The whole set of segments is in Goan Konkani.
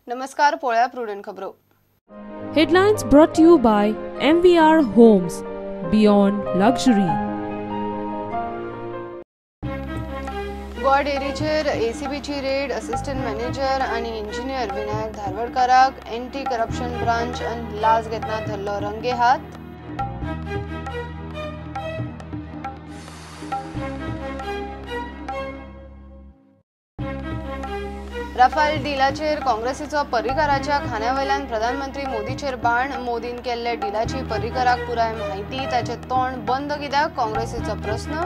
नमस्कार, पळया प्रुडंट खबरो. Headlines brought to you by MVR Homes, Beyond Luxury. Goa डेअरीचेर एसीबीची रेड, असिस्टंट मॅनेजर आनी इंजिनियर विनायक धारवडकाराक एंटी करप्शन ब्रांच आनी लाच घेतना धरलो रंगे हात. राफेल डिलाचेर काँग्रेसीचो पर्रीकाराच्या खांद्यावयल्यान प्रधानमंत्री मोदीचेर बाण. मोदीन केल्ल्या डिलाची पर्रीकाराक पुराय म्हायती, ताचें तोंड बंद कित्याक, काँग्रेसीचो प्रस्न.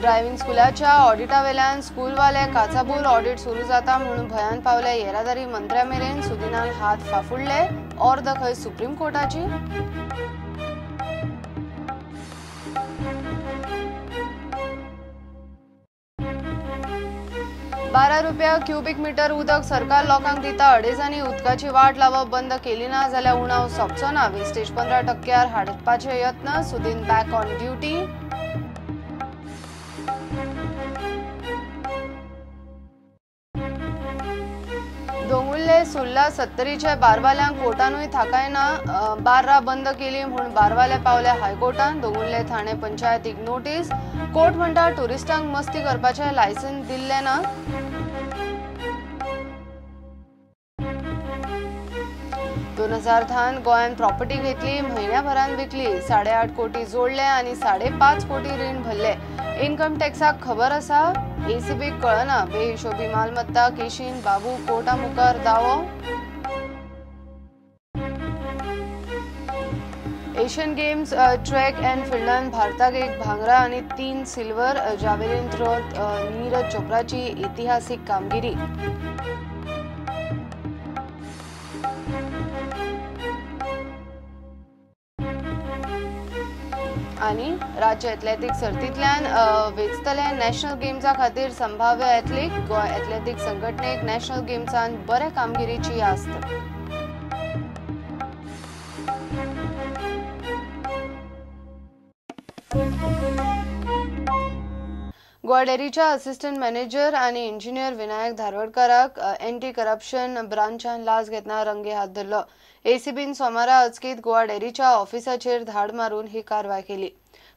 ड्रायव्हिंग स्कुलाच्या ऑडिटावेल्यान स्कूलवाले काचाबूल, ऑडिट सुरू जाता म्हूण भंयान पावले येरादारी मंत्र्या मेरेन. सुदिनान हात फाफुडले, ऑर्द खंय सुप्रीम कोर्टाची. बारा रुपया क्युबीक मिटर उदक सरकार लोकांक दिता, अडेजांनी उदकाची वाट लावप बंद केली ना जाल्यार उणाव सोंपचो ना. वेस्टेज 15% हाडपाचे यत्न, Sudin back on duty. Dongurli Surla सत्तरीच्या बारवाल्यांक कोर्टानूय थाकायना, बार्रा बंद केली म्हूण बारवाले पावले हायकोर्टान. दोंगुल्ले ठाणे पंचायतीक नोटीस, कोर्ट म्हणटा टुरिस्टांक मस्ती करपाचें लायसन्स दिल्लें ना. दोन 2010 गोंयान प्रॉपर्टी घेतली, म्हयन्याभरान विकली, 8.5 कोटी जोडले आनी 5.5 कोटी रीण भरले. इन्कम टॅक्साक खबर आसा, एसीबीक कळना. बेहिशोबी मालमत्ता केशीन बाबू कोर्टा मुखार दावो. एशियन गेम्स ट्रॅक अँड फिल्डान भारताक 1 भांगरा आनी 3 सिल्वर. जावेलीन थ्रोत नीरज चोप्राची इतिहासीक कामगिरी. आनी राज्य एथलेटीक सर्तींतल्यान वेंचतले नॅशनल गेम्सा खातीर संभाव्य एथलीट. गोंय एथलेटीक संघटनेक नॅशनल गेम्सान बरे कामगिरीची आस्त. गोवा डेअरीच्या असिस्टंट मॅनेजर आनी इंजिनियर विनायक धारवडकाराक एंटी करप्शन ब्रांचान लाच घेतना रंगे हात धरलो. एसीबीन सोमारा अचकीत गोवा डेअरीच्या ऑफिसाचेर धाड मारून ही कारवाय केली.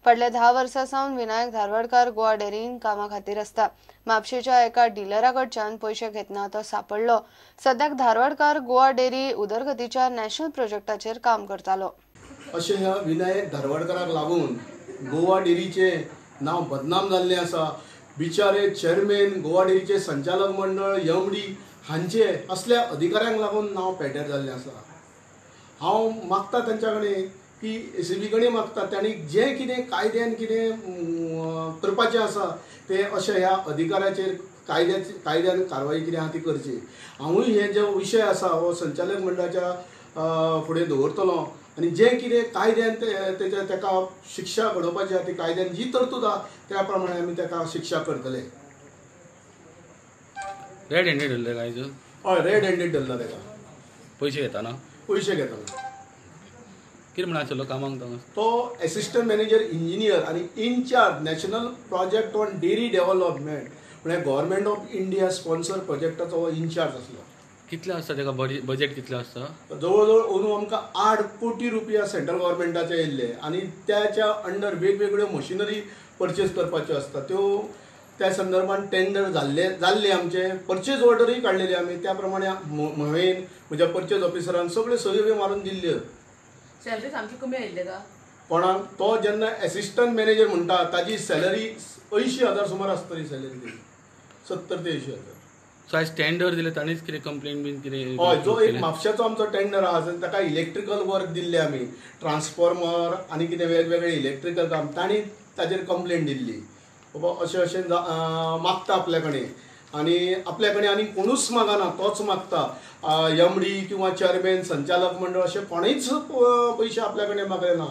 फाटल्या 10 वर्सां सावन विनायक धारवडकार गोवा डेअरीन कामा खातीर आसता. म्हापशेच्या एका डिलरा कडच्यान पयशे घेतना तो सापडलो. सद्याक धारवडकार गोवा डेअरी उदरगतीच्या नॅशनल प्रोजेक्टाचेर काम करतालो. अशें ह्या विनायक धारवडकाराक लागून गोवा डेअरीचे नांव बदनाम जाल्लें आसा. बिचारे चेअरमॅन, गोवा डेअरीचे संचालक मंडळ, एमडी हांचे असल्या अधिकाऱ्यांक लागून नांव पेड्ड्यार जाल्लें आसा. हांव मागता तांच्या कडेन की एसीबी कडेन मागता तांणी जें कितें कायद्यान कितें करपाचें आसा तें अशें ह्या अधिकाऱ्याचेर कायद्यान कारवाई कितें आहा ती करची. हांवूय हे जे विशय आसा हो संचालक मंडळाच्या फुडें दवरतलो आनी जें कितें कायद्यान तेच्या ताका शिक्षा घडोवपाची आहा ती कायद्यान जी तरतूद आहा त्या प्रमाणे आमी ताका शिक्षा करतले. रेड हँडेड धरले काय? हय, रेड हँडेड धरला ताका. पयशे घेताना? पयशे घेताना. कितें म्हणून आशिल्लो कामाक तो? तो एसिस्टंट मॅनेजर इंजिनियर आनी incharge national project on dairy development म्हळ्यार गव्हर्मेंट ऑफ इंडिया स्पॉन्सर प्रोजेक्टाचो हो इनचार्ज आसलो. कितले आसता ताका बजेट कितलें आसता? जवळ जवळ अंदू आमकां 8 कोटी रुपया सेंट्रल गव्हर्मेंटाचे येयल्ले आनी त्याच्या अंडर वेगवेगळ्यो मशिनरी परचेज करपाच्यो आसता त्यो त्या संदर्भान टेंडर जाल्ले आमचे, परचेज ऑर्डरूय काडलेली आमी त्या प्रमाणे हांवें म्हज्या परचेज ऑफिसरान सगळ्यो सयो बी मारून दिल्ल्यो. सॅलरी सामकी कमी आयिल्ले का कोणाक? तो जेन्ना एसिस्टंट मॅनेजर म्हणटा ताजी सॅलरी 80,000 सुमार आसतली सॅलरी तेजी, 70 ते 80 हजार. सो आयज टेंडर दिले ताणेच कितें कंप्लेन बीन कितें? हय, जो एक म्हापशेचो आमचो टेंडर आहा ताका इलेक्ट्रिकल वर्क दिल्लें आमी, ट्रान्सफॉर्मर आनी कितें वेगवेगळे इलेक्ट्रिकल काम, तांणी ताजेर कंप्लेन दिल्ली बाबा अशें अशें मागता आपल्या कडेन आनी आपल्या कडेन आनी कोणूच मागना, तोच मागता. एमडी किंवा चेअरमॅन, संचालक मंडळ अशें कोणेच पयशे आपल्या कडेन मागले ना,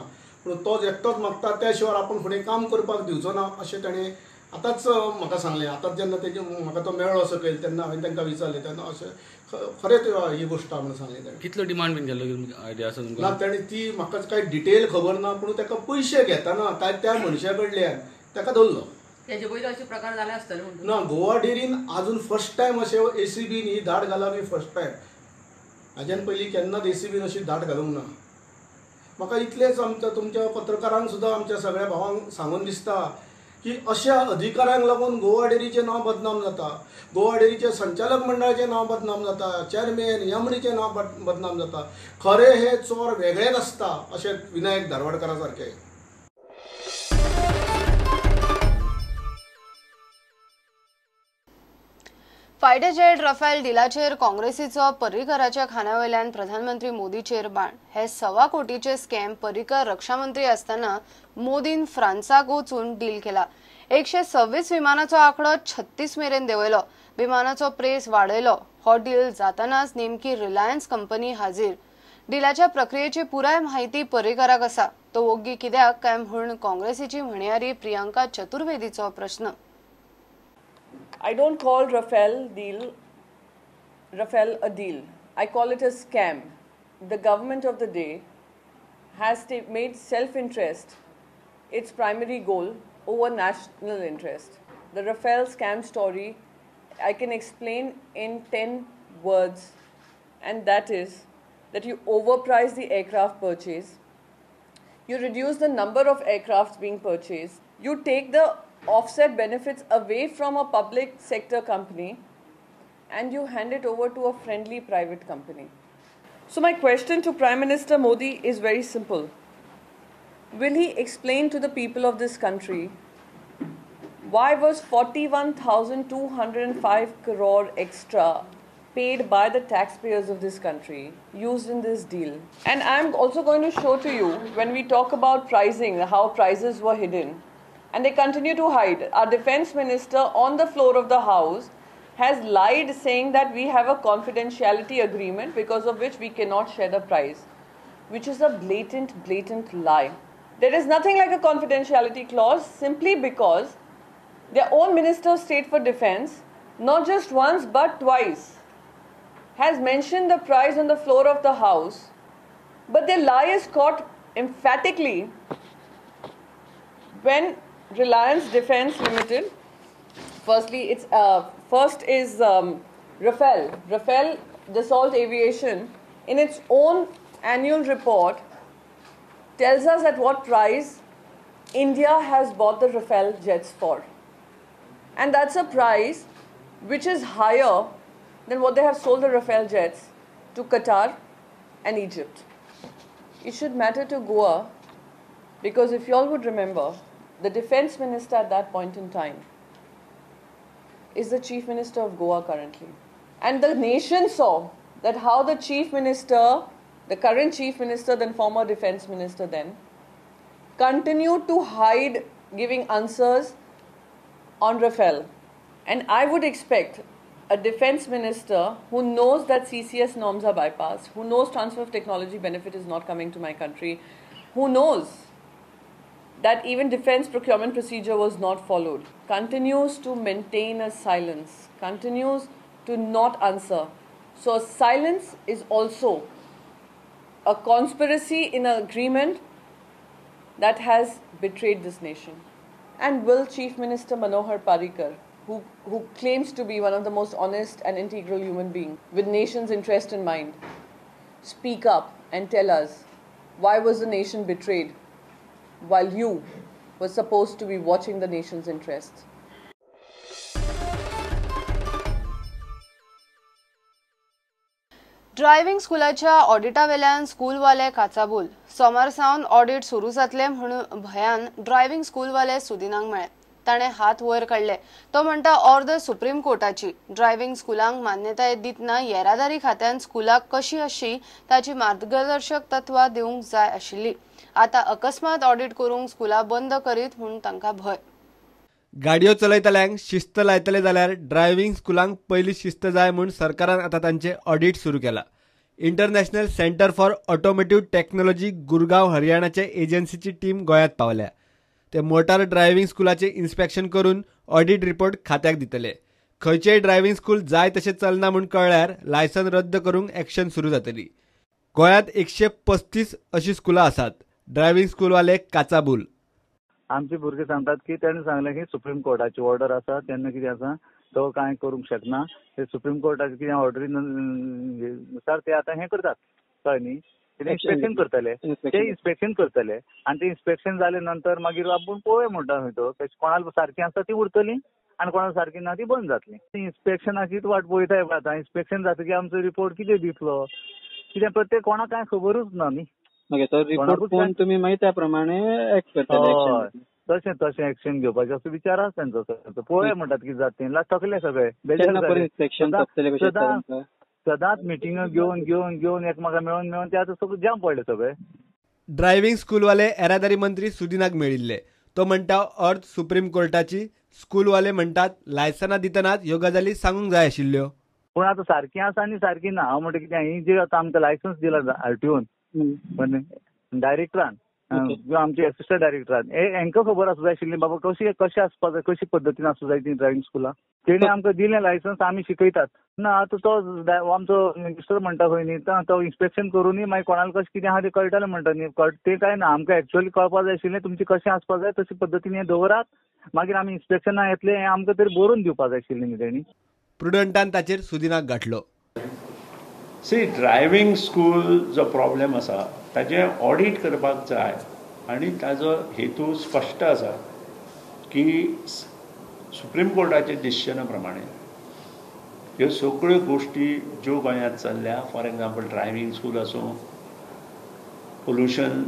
पूण तोच एकटोच मागता. त्या शिवाय आपूण फुडें काम करपाक दिवचो ना अशें ताणें आतांच म्हाका सांगलें. आतांच जेन्ना तेजे म्हाका तो मेळ्ळो सकयल तेन्ना हांवें तांकां विचारलें तेन्ना अशें खरें ही गोश्ट म्हणून सांगलें ताणें. कितलो डिमांड बीन केल्लो आयडिया आसा तुमकां? ना, ताणें ती म्हाका कांय डिटेल खबर ना, पूण ताका पयशे घेतना त्या मनशा कडल्यान ताका धरलो. तेजे पयलीं अशे प्रकार जाले आसतले म्हणून ना. गोवा डेरीन अजून फर्स्ट टायम अशें एसीबीन ही धाड घाला न्ही, फर्स्ट टायम. हाज्यान पयलीं केन्नाच एसीबीन अशी धाड घालूंक ना. म्हाका इतलेंच आमच्या तुमच्या पत्रकारांक सुद्दां, आमच्या सगळ्या भावांक सांगून दिसता की अशा अधिकाऱ्यांक लागून गोवा डेरीचें नांव बदनाम जाता, गोवा डेरीचे संचालक मंडळाचें नांव बदनाम जाता, चेअरमॅन एमडीचें नांव बदनाम जाता. खरें हे चोर वेगळेच आसता अशें विनायक धारवाडकरा सारके. फायटर जेट रफेल डिलाचेर काँग्रेसीचो पर्रीकराच्या खानावयल्यान प्रधानमंत्री मोदीचेर बाण. हे 1.25 कोटीचे स्कॅम पर्रीकर रक्षामंत्री असताना मोदीन फ्रांसाक वचून डील केला. 126 विमानाचो आंकडो 36 मेरेन देंवयलो, विमानाचो प्रेस वाडयलो. हो डील जातानाच नेमकी रिलायन्स कंपनी हाजीर. डिलाच्या प्रक्रियेची पुराय म्हायती पर्रीकराक आसा, तो वोग्गी कित्याक काय म्हूण काँग्रेसीची म्हणयारी प्रियंका चतुर्वेदीचो प्रश्न. I don't call Rafale a deal. I call it a scam. The government of the day has made self-interest its primary goal over national interest. The Rafale scam story I can explain in 10 words, and that is that you overprice the aircraft purchase, you reduce the number of aircrafts being purchased, you take the offset benefits away from a public sector company and you hand it over to a friendly private company. So my question to Prime Minister Modi is very simple. Will he explain to the people of this country why was 41,205 crore extra paid by the taxpayers of this country used in this deal? And I'm also going to show to you, when we talk about pricing, how prices were hidden. And they continue to hide. Our defense minister on the floor of the house has lied, saying that we have a confidentiality agreement because of which we cannot share the price, which is a blatant, blatant lie. There is nothing like a confidentiality clause, simply because their own Minister of State for Defense, not just once but twice, has mentioned the price on the floor of the house, but their lie is caught emphatically when Reliance Defense Limited, firstly, it's first is Rafale Dassault Aviation, in its own annual report, tells us at what price India has bought the Rafale jets for. And that's a price which is higher than what they have sold the Rafale jets to Qatar and Egypt. It should matter to Goa, because if you all would remember, the defense minister at that point in time is the chief minister of Goa currently. And the nation saw that how the chief minister, the current chief minister, then former defense minister then, continued to hide giving answers on Rafale. And I would expect a defense minister who knows that CCS norms are bypassed, who knows transfer of technology benefit is not coming to my country, who knows that even defense procurement procedure was not followed, continues to maintain a silence, continues to not answer. So silence is also a conspiracy in an agreement that has betrayed this nation. And will Chief Minister Manohar Parrikar, who claims to be one of the most honest and integral human beings with nation's interest in mind, speak up and tell us why was the nation betrayed while you were supposed to be watching the nation's interests? Driving स्कुलाच्या ऑडिटावेल्यान स्कूलवाले काचाबूल. सोमार सावन ऑडिट सुरू जातले म्हूण भयान ड्रायव्हिंग स्कूलवाले सुदिनांक मेळ्ळे. ताणें हात वयर काडले. तो म्हणटा ऑर्दर सुप्रीम कोर्टाची. ड्रायव्हिंग स्कुलांक मान्यताय दितना येरादारी खात्यान स्कुलाक कशी अशी ताची मार्गदर्शक तत्वां दिवंक जाय आशिल्ली. आतां अकस्मात ऑडिट करूंक स्कुलां बंद करीत म्हूण तांकां भंय. गाडयो चलयतल्यांक शिस्त लायतले जाल्यार ड्रायव्हिंग स्कुलांक पयली शिस्त जाय म्हूण सरकारान आतां तांचें ऑडिट सुरू केलां. International centre for automotive technology Gurgaon हरियाणाचे एजन्सीची टीम गोंयांत पावल्या. ते मोटार ड्रायव्हिंग स्कुलाचें इन्स्पेक्शन करून ऑडिट रिपोर्ट खात्याक दितले. खंयचेय ड्रायव्हिंग स्कूल जाय तशें चलना म्हूण कळ्ळ्यार लायसन रद्द करूंक एक्शन सुरू जातली. गोंयांत 135 अशीं स्कुलां आसात. ड्रायव्हिंग स्कूलवाले काचाबूल. आमचे भुरगे सांगतात की ताणें सांगलें की सुप्रीम कोर्टाची ऑर्डर आसा, तेन्ना कितें आसा तो कांय करूंक शकना, ते सुप्रीम कोर्टाचे कितें ऑर्डरी नुसार ते आतां हें करतात, कळ्ळें न्ही, ते इन्स्पेक्शन करतले, ते इन्स्पेक्शन करतले आनी ते इन्स्पेक्शन जाले नंतर मागीर आपूण पळोवया म्हणटा खंय तो कोणाक सारकी आसा ती उरतली आनी कोणाक सारकी ना ती बंद जातली. इन्स्पेक्शनाचीच वाट पळयताय आतां, इन्स्पेक्शन जातकीर आमचो रिपोर्ट कितें दितलो, कितें प्रत्येक कोणाक कांय खबरूच ना न्ही. तो रिपोर्ट पळोवन तुमी मागीर त्या प्रमाणे एक्ट करतले. तशें तशें एक्शन घेवपाचें असो विचार आसा तेंचो. पळोवया म्हणटात कितें जाता तें, थकले सगळे, सदांच मिटिंगो घेवन घेवन घेवन एकमेकां मेळून मेळून ते आतां सगळे जाम पडले सगळे. ड्रायव्हिंग स्कूलवाले येरादारी मंत्री सुदिनाक मेळिल्ले. तो म्हणटा अर्थ सुप्रीम कोर्टाची, स्कूलवाले म्हणटात लायसनां दितनाच ह्यो गजाली सांगूंक जाय आशिल्ल्यो. पूण आतां सारकी आसा आनी सारकी ना. हांव म्हणटा कितें, ही जी आतां आमकां लायसन्स दिला आरटीओन डायरेक्टरान किंवा आमचे एसिस्टंट डायरेक्टरान, हेंकां खबर आसूं जाय आशिल्ली बाबा कशी कशें आसपा जाय, कशी पद्दतीन आसूं जाय ती ड्रायव्हिंग स्कुलां. तेणी आमकां दिलें लायसन्स, आमी शिकयतात ना. आतां तो आमचो मिनिस्टर म्हणटा खंय न्ही, तो इन्स्पेक्शन करूनय मागीर कोणाक कशें कितें आहा तें कळटलें म्हणटा न्ही. तें कांय ना, आमकां एक्चुअली कळपा जाय आशिल्लें तुमचें कशें आसपा जाय तशी पद्दतीन हें दवरात, मागीर आमी इन्स्पेक्शना येतलें हें आमकां तरी बरोवन दिवपा जाय आशिल्लें न्ही तेणी. प्रुडंटान ताचेर सुदिनाक गांठलो. सी, ड्रायव्हिंग स्कूल जो प्रॉब्लेम आसा ताजें ऑडीट करपाक जाय आनी ताजो हेतू स्पश्ट आसा की सुप्रीम कोर्टाच्या डिसिजना प्रमाणे ह्यो सगळ्यो गोश्टी ज्यो गोंयांत चल्ल्या, फॉर एग्जाम्पल ड्रायव्हिंग स्कूल आसूं, पोल्युशन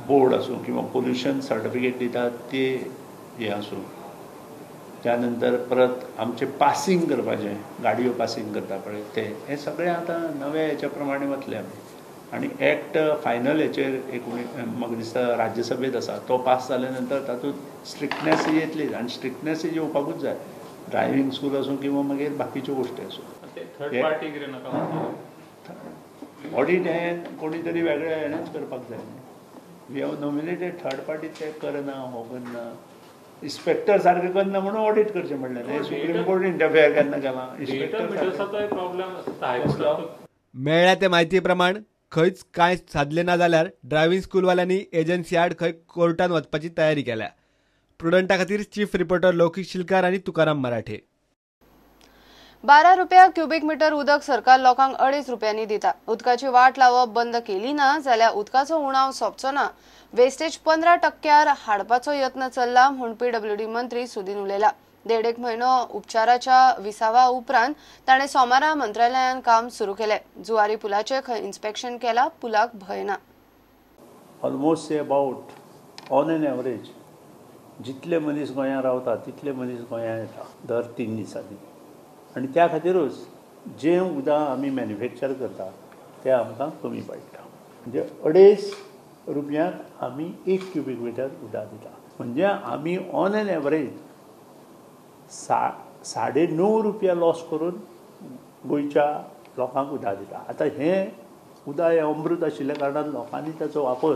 बोर्ड आसूं किंवा पोल्युशन सर्टिफिकेट दितात ते हें आसूं, त्यानंतर परत आमचें पासिंग करपाचें, गाडयो पासिंग करता पळय ते, हें सगळें आतां नव्या हेच्या प्रमाणे वतलें आमी. आनी एक्ट फायनल हेचेर एक म्हाका दिसता राज्यसभेंत आसा, तो पास जाल्या नंतर तातूंत स्ट्रिक्टनेस येतली आनी स्ट्रिक्टनेस येवपाकूच जाय, ड्रायव्हिंग स्कूल आसूं किंवा मागीर बाकीच्यो गोश्टी आसूं. ऑडीट हें कोणी तरी वेगळ्या हेणेच करपाक जाय न्ही. We have nominated third party, ते करना हो करना, इन्स्पेक्टर सारकें करना म्हणून ऑडीट करचें म्हणलें न्ही. सुप्रीम कोर्ट इंटरफेयर केन्ना केलां? इन्स्पेक्टर मेळ्ळ्या ते म्हायती प्रमाण खंयच कांय सादलें ना जाल्यार ड्रायव्हिंग स्कूलवाल्यांनी एजन्सी आड खंय कोर्टान वचपाची तयारी केल्या. प्रुडंटा खातीर चीफ रिपोर्टर लौकीक शिलकार आनी तुकाराम मराठे. 12 रुपया क्युबीक मिटर उदक सरकार लोकांक 2.5 रुपयांनी दिता. उदकाची वाट लावप बंद केली ना जाल्यार उदकाचो उणाव सोंपचो ना. वेस्टेज 15% हाडपाचो यत्न चल्ला म्हूण पीडब्ल्यूडी मंत्री सुदीन उलयला. 1.5 म्हयनो उपचाराच्या विसावा उपरांत ताणें सोमारा मंत्रालयान काम सुरू केलें. जुवारी पुलाचें खंय इन्स्पेक्शन केलां, पुलाक भंय ना. Almost about on an average जितले मनीस गोंयांत रावता तितले मनीस गोंयांत येता दर 3 दिसांनी, आनी त्या खातीरूच जें उदक आमी मॅन्युफॅक्चर करता तें आमकां कमी पडटा. म्हणजे 2.5 रुपयांक आमी 1 क्युबीक मिटर उदक दिता, म्हणजे आमी ऑन एन एवरेज 9.5 रुपया लॉस करून गोंयच्या लोकांक उदक दिता. आतां हें उदक हें अमृत आशिल्ल्या कारणान लोकांनी ताचो वापर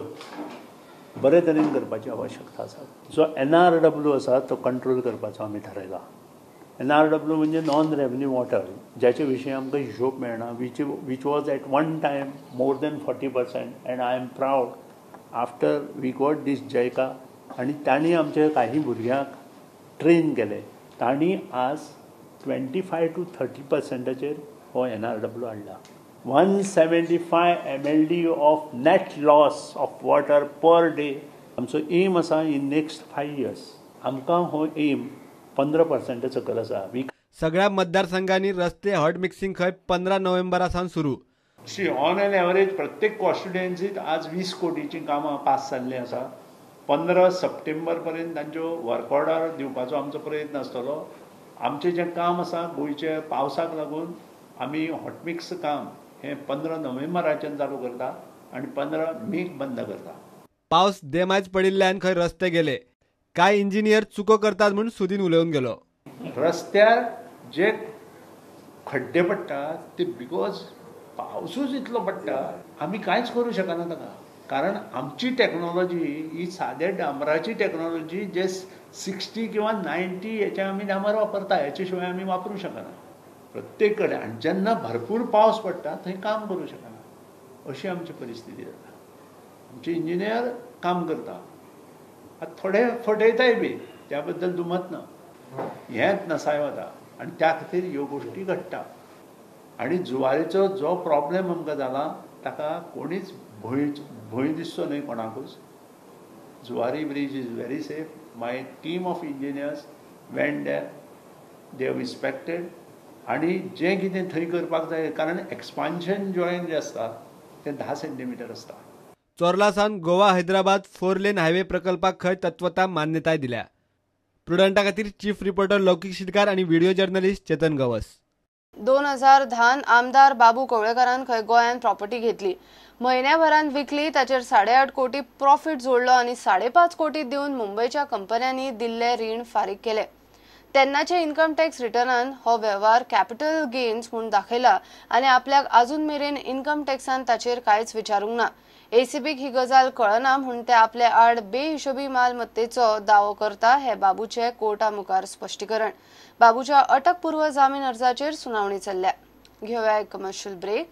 बरे तरेन करपाची आवश्यकता आसा. जो NRW आसा तो कंट्रोल करपाचो आमी थारायला. NRW म्हणजे नॉन रेवन्यू वॉटर, ज्याचे विशीं आमकां हिशोब मेळना, which was at one time more than 40%, and I am proud after we got this JICA. आनी तांणी आमच्या काही भुरग्यांक ट्रेन केले, तांणी आज 25 to 30% हो NRW हाडला. 175 MLD of net loss of water per day. आमचो एम आसा इन नेक्स्ट 5 इयर्स आमकां हो एम 15% सकयल आसा. सगळ्या मतदारसंघांनी रस्ते हॉट मिक्सिंग खंय 15 नोव्हेंबरा सावन सुरू. सी, ऑन एन एवरेज प्रत्येक कॉन्स्टिट्युएन्सीत आज 20 कोटीचीं कामां पास जाल्लीं आसा. 15 सप्टेंबर पर्यंत तांच्यो वर्क ऑर्डर दिवपाचो आमचो प्रयत्न आसतलो. आमचें जें काम आसा गोंयच्या पावसाक लागून आमी हॉटमिक्स काम हें 15 नोव्हेंबराच्यान चालू करता आनी 15 मेक बंद करता. पावस देमायज पडिल्ल्यान खंय रस्ते गेले, कांय इंजिनियर चुको करतात म्हूण सुदीन उलोवन गेलो. रस्त्यार जे खड्डे पडटा ते because पावसूच इतलो पडटा आमी कांयच करूं शकना ताका, कारण आमची टॅक्नोलॉजी ही साद्या डांबराची टॅक्नोलॉजी जे 60 किंवा 90 हेचे आमी डांबर वापरता, हेचे शिवाय आमी वापरूं शकना प्रत्येक कडेन. आनी जेन्ना भरपूर पावस पडटा थंय काम करूं शकना अशी आमची परिस्थिती जाता. आमचे इंजिनियर काम करता आतां थोडे फटयताय बी त्या बद्दल दुमत ना, हेंच नसाय वता आनी त्या खातीर ह्यो गोश्टी घडटा. आनी जुवारीचो जो प्रॉब्लेम आमकां जाला ताका कोणीच भंय भंय दिसचो न्हय कोणाकूच. Zuari bridge is very safe. My team of engineers went there, they have inspected आनी जें कितें थंय करपाक जाय, कारण एक्सपान्शन जॉयन जें आसता तें 10 सेंटीमिटर आसता. चोर्ला सावन गोवा हैदराबाद 4 लेन हायवे प्रकल्पाक खंय तत्वता मान्यताय दिल्या. प्रुडंटा खातीर चीफ रिपोर्टर लौकिक शिटकार आनी व्हिडिओ जर्नलिस्ट चेतन गवस. 2010 आमदार बाबू कवळेकारान खंय गोंयांत प्रॉपर्टी घेतली, म्हयन्याभरान विकली, ताचेर 8.5 कोटी प्रॉफिट जोडलो आनी 5.5 कोटी दिवन मुंबयच्या कंपन्यांनी दिल्ले रीण फारीक केले. तेन्नाचे इन्कम टॅक्स रिटर्नान हो वेव्हार कॅपिटल गेन्स म्हूण दाखयला आनी आपल्याक अजून मेरेन इन्कम टॅक्सान ताचेर कांयच विचारूंक ना. एसीबीक ही गजाल कळना म्हूण ते आपले आड बेहिशोबी मालमत्तेचो दावो करता हे बाबूचे कोर्टा मुखार स्पश्टीकरण. बाबूच्या अटकपूर्व जामीन अर्जाचेर सुनावणी चल्ल्या. घेवया एक कमर्शियल ब्रेक.